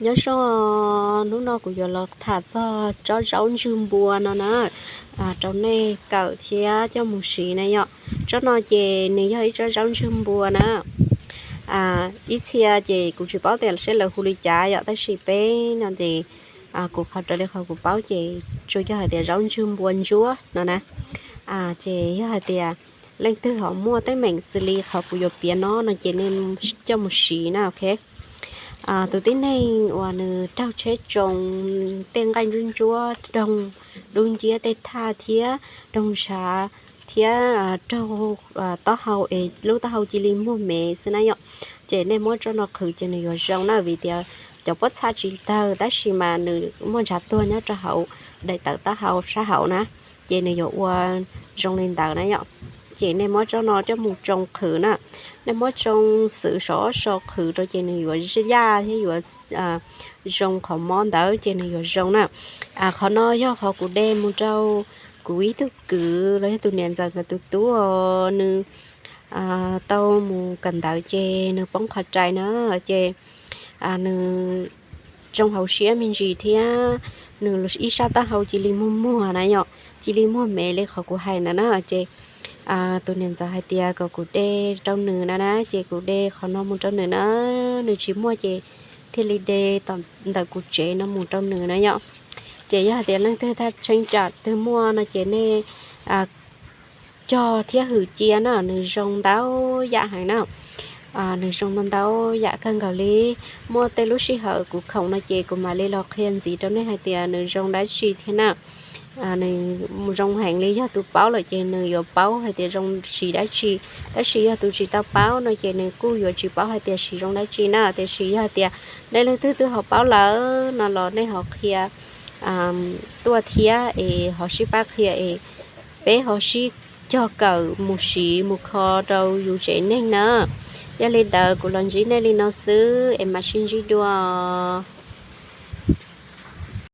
Nyob zoo, hnub no kuv yuav los tham txog tsob zaub ntswg npua no na, rau nej kawm thiab coj mus siv na yom. Tsob no ces nws yog ib tsob zaub ntswg npua na. Ib txhia ces kuv tsis paub tias seb lawv hu li cas yom, tab sis peb no ces kuv qhov raws li qhov kuv paub ces tsuas yog hais tias zaub ntswg npua ntsuab no na. Ces yog hais tias leej twg ho muaj teeb meem xws li qhov kuv yuav piav no no ces nej coj mus siv na, ok. Tus tib neeg uas nws raug tsheb tsoo, tej nqaij ntsuab ntsuab, doog dub nciab tej thaj thiab doog ntshav thiab raug taub hau es lub taub hau cia li muag mev xwb na yom. Ces nej muab tsob no qhwv ces nws yuav zoo na, vim tias cov pob txha tsis tawg tab sis mas nws muaj ntshav tuag nyob rau hauv daim tawv taub hau sab hauv na, ces nws yuav ua zoo li ntawd na yom. Ces nej muab tsob no coj mus tsoo qhwv na, nej muab tsoo xwb sov so qhwv rau ces nws yuav yaj thiab yuav zoo qhov mob ntawd ces nws yuav zoo na. Qhov no yog qhov kuv de mus rau kuv ib tug kwv los yog tus niam ntxawm nkawd tus tub, nws tau mus kawm ntawv ces nws poob qhov rais na, ces nws tsoo hauv siab me ntsis thiab nws ib sab taub hau cia li muag muag na yom, cia li muag mev li qhov kuv hais ntawd na. Ces tus niam ntxawm hais tias kom kuv de rau nws na na, ces kuv de qhov no mus rau nws na, nws tsis muaj ces thiaj li de tom ntawm kuv tsev no mus rau nws na yom. Ces yog hais tias leej twg thaj tsheeb tsam twg muaj no ces nej cog thiab hwm cia na, nws zoo ntau yam heev na. Nws zoo ntau ntau yam kawg nkaus li. Muaj tej lub sij hawm kuv khoom no ces kuv mam li los qhia ntxiv rau nej hais tias nws zoo dab tsi thiab na. Nws zoo heev li, yog tus paub lawm ces nws yuav paub hais tias zoo siv dab tsi, tab sis yog tus tsis tau paub no ces nws kuj yuav tsis paub hais tias siv zoo dab tsi na. Tiam sis yog hais tias nej leej twg twb ho paub lawm no los nej ho qhia tuaj thiab es ho sib pab qhia es peb ho sib cog kawm mus siv mus kho rau yus tsev neeg na. Yog li ntawd kuv los ntsib nej li no xwb es mam sib ntsib dua.